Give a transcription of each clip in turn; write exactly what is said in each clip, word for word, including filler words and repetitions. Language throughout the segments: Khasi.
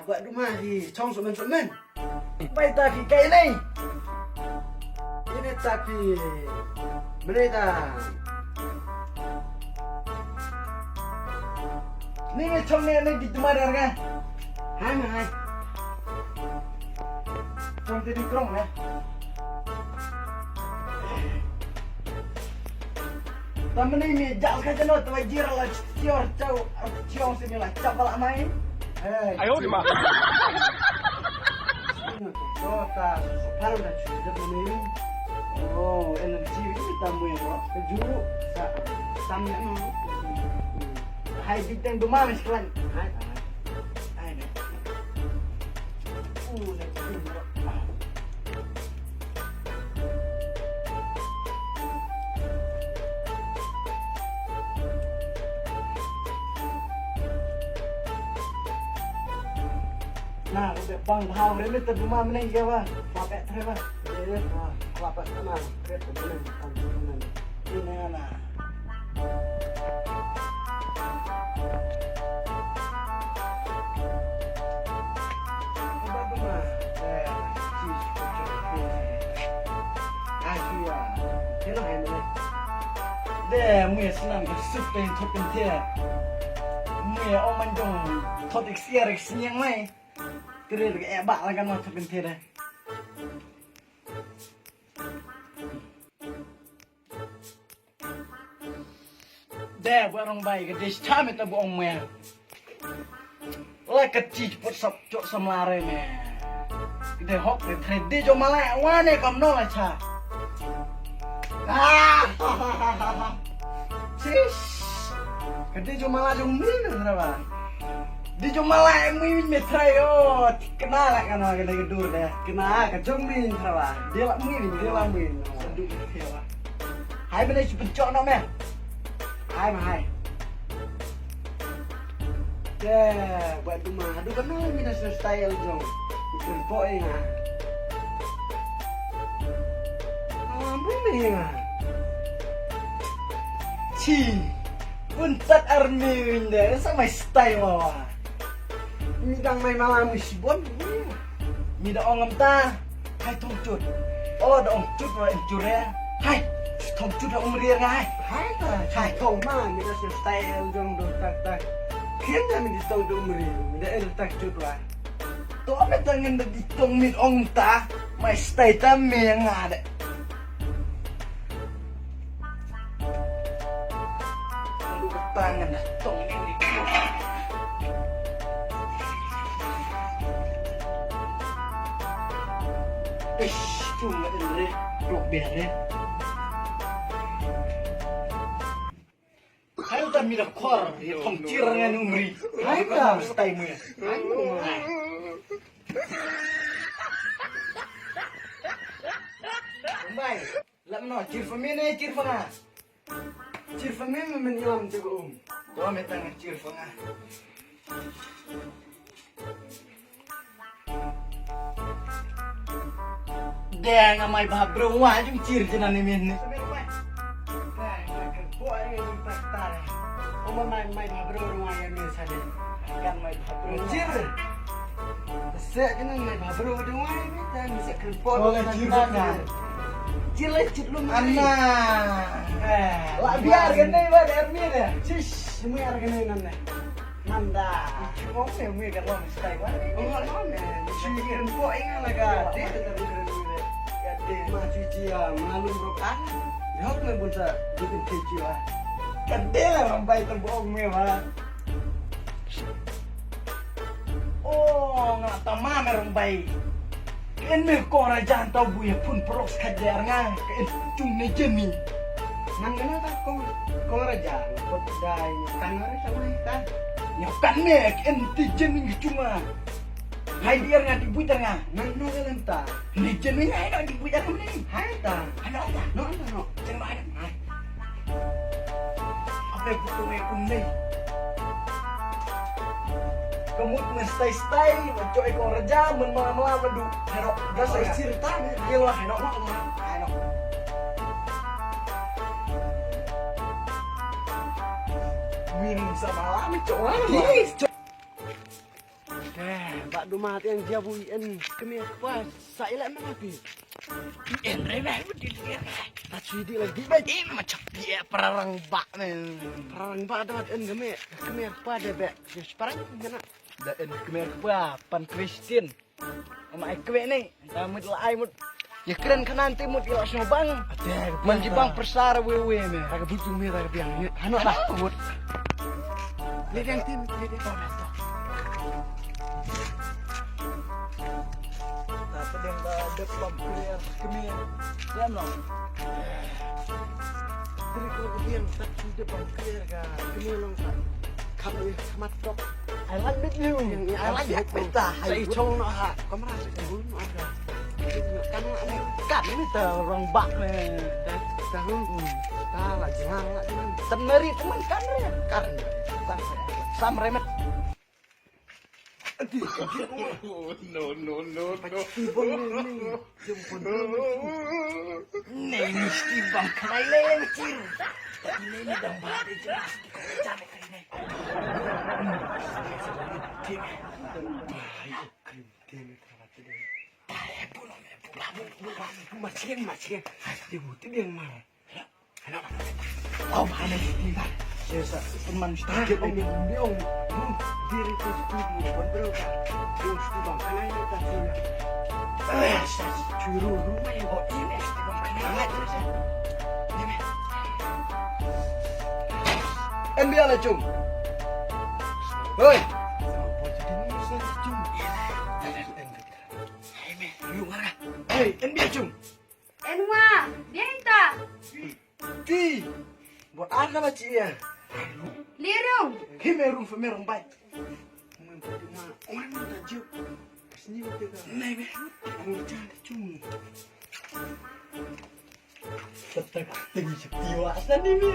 Ba duma hi chong sumen sumen. Bai ta phi kai nei. Ini ta phi. Mene ta. Ni me chong ne ne di duma dar nga. Hai ma hai. Chong te di krong ne. Tamani mi jal ka jano tu jir la chior chau chiong sini la chapal amai. Hey. Ayo di ma. Sini tu kota paru da chu da mani. Oh, energy ni tamu yang ro. Kejuru sa tam ya no. Hai bintang duma mi sekalian. Hai. Hai. Uh, na. Na, ko bang bha re le te duma mene ke ba. Ba pe tre ba. Ye, ba, ba pe na. Tre te mene. Ina na. De, mui snam ka sup pen thot pen the. Mui o man jong thot ik siar ik sniang mai. Kre ka e ba la kan thot pen the de. De ba rong bai ka dish cha me ta bu ong me. La ka chi put sap chok samla re me. De hok de thre de jo mala wa ne kam no la cha. Ah! Chish. Ka de jo mala jong mi ne thra ba. De jo mala e mi me thra yo. Kena la kana ka de dur de. Kena ka jong mi thra ba. De la mi de la mi. Sandu de thra ba. Hai bane chu pun chok no me. Hai ma hai. Te, buat tu mah. Aduh, kenal ni dah style jong. Bukan pok ni ah. Ah, boleh ah. Chi. Pun tat army winda. Sama style mah. Ni dang mai malam ni sibon. Mi da ong ngam ta. Hai thong chut. O da ong chut wa em chut re. Hai. Thong chut wa um rir nga hai. Hai ta. Hai thong ma mi da sil style jong do tak tak. Kien da mi di thong do um rir. Mi da el tak chut wa. To me ta ngin da di thong mi ong ta. Mai style ta me nga de. Tangan dah tong ni. Ish, tu ngat ni. Dok biar ni. Hai ta mi da kor, ya thong chir ngan umri. Hai ta. Style mu ya. Hai. Bye. Lam no, chir fa mene, chir fa nga. Chir fa mene men yom te ko um. Ko me tang chir fa nga. Deng amai ba bro wa jung chir jena ni men ni. Oma mai mai ba bro wa ya men sa de. Kan mai ba bro. Chir. Se kena mai ba bro de wai ni ta ni se kren por. Oh, la jir na. Jir la jir lum. Anna. Eh, la biar kena ba der mi de. Sis, mu ar kena nan ne. Manda. Oh, ne mu ka long stai wa. Oh, no ne. Si kren por inga la ga. De de de. Ya de ma cuci ya, malum rok ah. Yok me bunsa bikin cuci wa. Kadela rambai terbong me wa. Oh, nga ta ma me rong bai. Ken me kong raja tau bu ya pun perok skat der nga. Ken cung ne jeni. Man kena ta kong, kong raja. Kot dai kan ore sama ta. Nyo kan me ken ti jeni cung nga. Hai biar nga di bujar nga. Man no kelen ta. Ne jeni hai no di bujar nga ni. Hai ta. Hai no ta. No no no. Jeng hai. Hai. Apa buku me kum ni? Kemut me stai stai, macam ekor raja, men malam malam madu. Hero, dah saya cerita ni, dia lah hero, hero. Minum semalam, cok. Yes, cok. Eh, Bah Duma, te ïa nga jia bun, i en kmie kpa sa ïaleh ma nga phi. I en re, bah, bun di. Na shu di lagi, bah. Im, ma chak phi, eh, para rangbah ne. Para rangbah da, en kmie, kmie kpa de, bah. Ïa, separang, kena. Da en kmie kpa, pan Christian. Ma ai kmie ne, ta mut la ai mut. Ïa kren khanan te mut ïa la sngewbang. Ate, man jibang persar we we me. Ta ka but me ta ka biang ne. Hano ba mut. Le dang tim, le dang to to. Ta ta dang ba dep pam kmie kmie. Ram no. Tri ko ka biang ta chu dep pam kmie ka kmie long ta. Kham ïa khmat tok. I like with you. I like that with the high. Sa i chong no ha. Kamra sa i bun no ha. Kan kan ni ta rangbah ne. Ta ta hmm. Ta la jang la jang. Tan meri teman kan re. Kan. Kan. Sam remet. No, no, no, no. Ibon ni ni. Jumpa dulu. Ni mesti bang khlaiñ leh leh cir. Ni ni dang ba di jelas. Cari kali ni. Macam macam. Dia butuh dia yang marah. Aw, ba ne. Sa teman sta ke ni biong. Diri tu tu buat bro. Terus tu bang kenai ni tak tu. Curu rumah yang kau ini. N B A lah cung. Hoi. Hey, N B A cung. Enwa, biang ita. Ti. Buat ar ka ba chi ya. Lirung. Hi me rung fe me rung bai. Nai be. Tata ka ting shi ti wa sa ni me.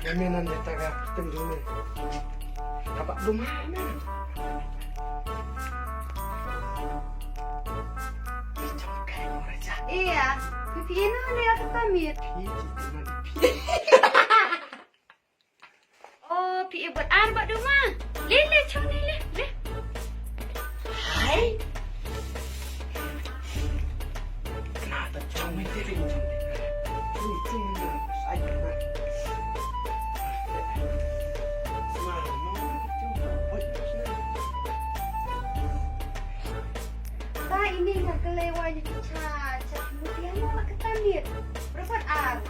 Kami nan de ta ka ting du me. Ka ba du ma me. Iya, pipi ina ne ya ka pamit. Oh, phi i bad ar bad uma. Le, le, chong le, le, le. Hai. Kena ta chong ni, le, le, chong ni. Chong, chong ni. Ai, kena. Ta ini nga kele wa ni cha, cha, mutian wa ka tamit. Berapa ar?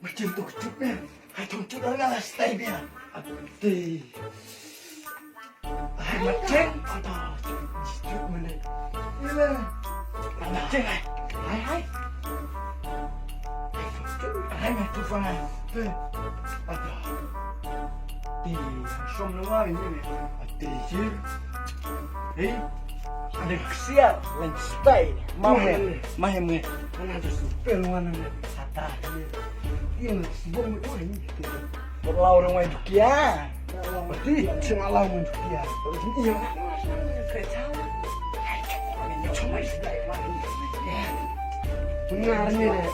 Macam tu kejut ni. Hai tu kejut dah lah style dia. Aduh. Hai macam. Aduh. Kejut mana? Yalah. Hai macam hai. Hai hai. Hai macam tu faham. Aduh. Ti, som na wa ni. Ti sir. Hei. Ada kesiar, lain style. Mame, mame. Mana tu super mana ni? Kata ni. Ini sibuk ni. Berlau orang main dukia. Berarti semalam main dukia. Iya. Cuma sedai main. Benar ni deh.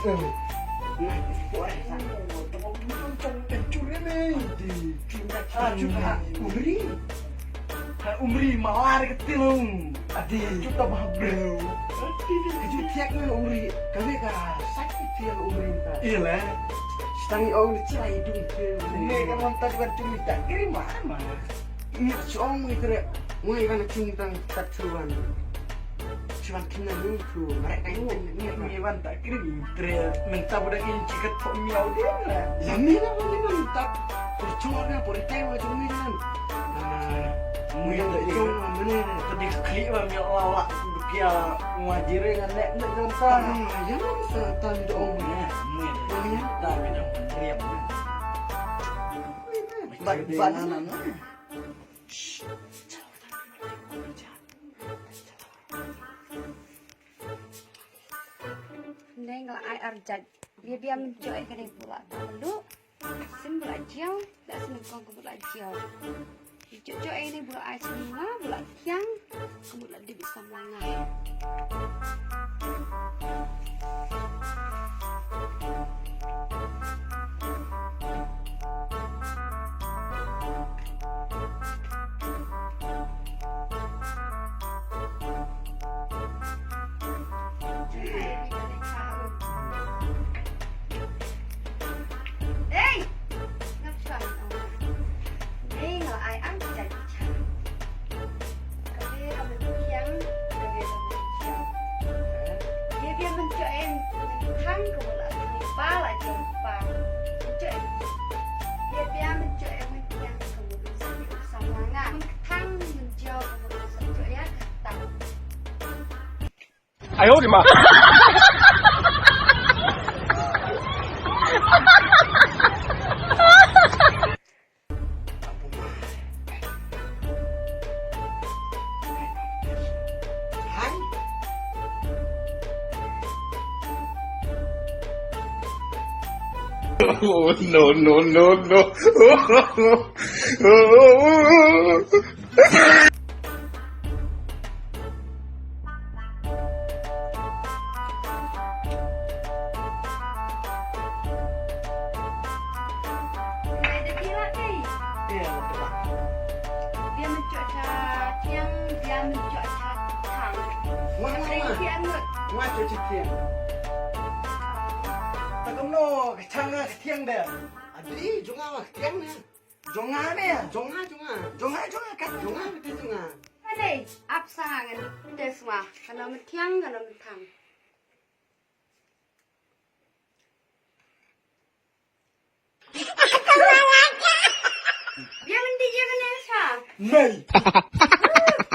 Nah, Umri. Ha, Umri, malar ke tilung. Adi. Juta bah bro. Adi, adi, adi, tiak ngan Umri. Kami ka sakit tiak Umri ta. Iya lah. Setang ong ni cerai dum tiak. Ni kan wan tadi wan cumi tak kiri mama. Ni song ni kere. Ngoi kan cumi tang tak seruan. Wan kina nung tu, mereka ini ini ini wan tak kiri. Tre minta budak ini ciket pok miau dia lah. Lami lah wan ini minta. Percuma dia, por itu wan cuma ini kan. Mui yang tak jauh mana. Tadi klik wan miau lawak. Dia ngajire ngan nek nek jam sa. Ah, yang sa tan dong. Ya, mui. Mui yang tak bidang riam. Baik, baik. Neng la ai arjat. Bia bia mynjoi kane bula. Lu sim bula jiaw, da sim kong bula jiaw. Joi joi ini bula ai sima, bula kiang, bula dibi samlanga. Oh, no, no, no, no. Nga, nga, nga. Nga, cok, cok, tiang. Ta kumno, ka chang nga ka tiang de. Adi, jong nga ma ka tiang ne. Jong nga ne. Jong nga, jong nga. Jong nga, jong nga, ka jong nga, ka jong nga. Ane, ap sa ngan tes ma, kano myntiang, kano mynthang. Bia mynta ïa kane sa. Nei.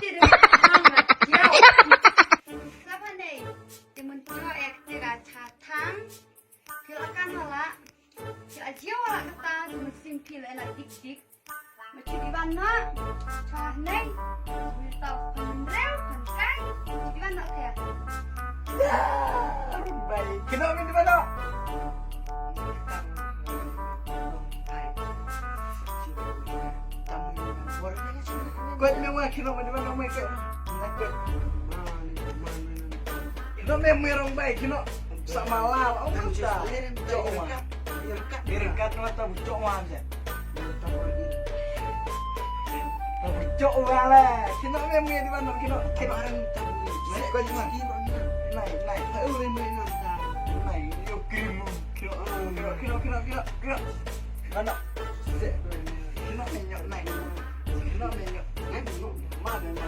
Ti de hang na kiau. Sapa nei? Ti mynta ïa kane ka cha thang. Ki la kan la. Ki la jiaw la kata, ki mynsiem ki la dik dik. Ma chu di ban na. Cha nei. Mi tau kan reu kan kai. Chu di ban na kya. Bai, kino mi di ban na. Kwet me wa kino mi di ban na, me kwet. Kino me me rong bai, kino. Sa ma la, oh, sa. Jok wa. Kat wa ta jok wa, sa. Ta jok wa la. Kino me me di ban na, kino. Kino. Kwet ma. Nai, nai. Nai, yo krim. Kino, kino, kino, kino, kino. Mana? Kino me nyok nai. Kino me nyok nai. Ma, ma, ma.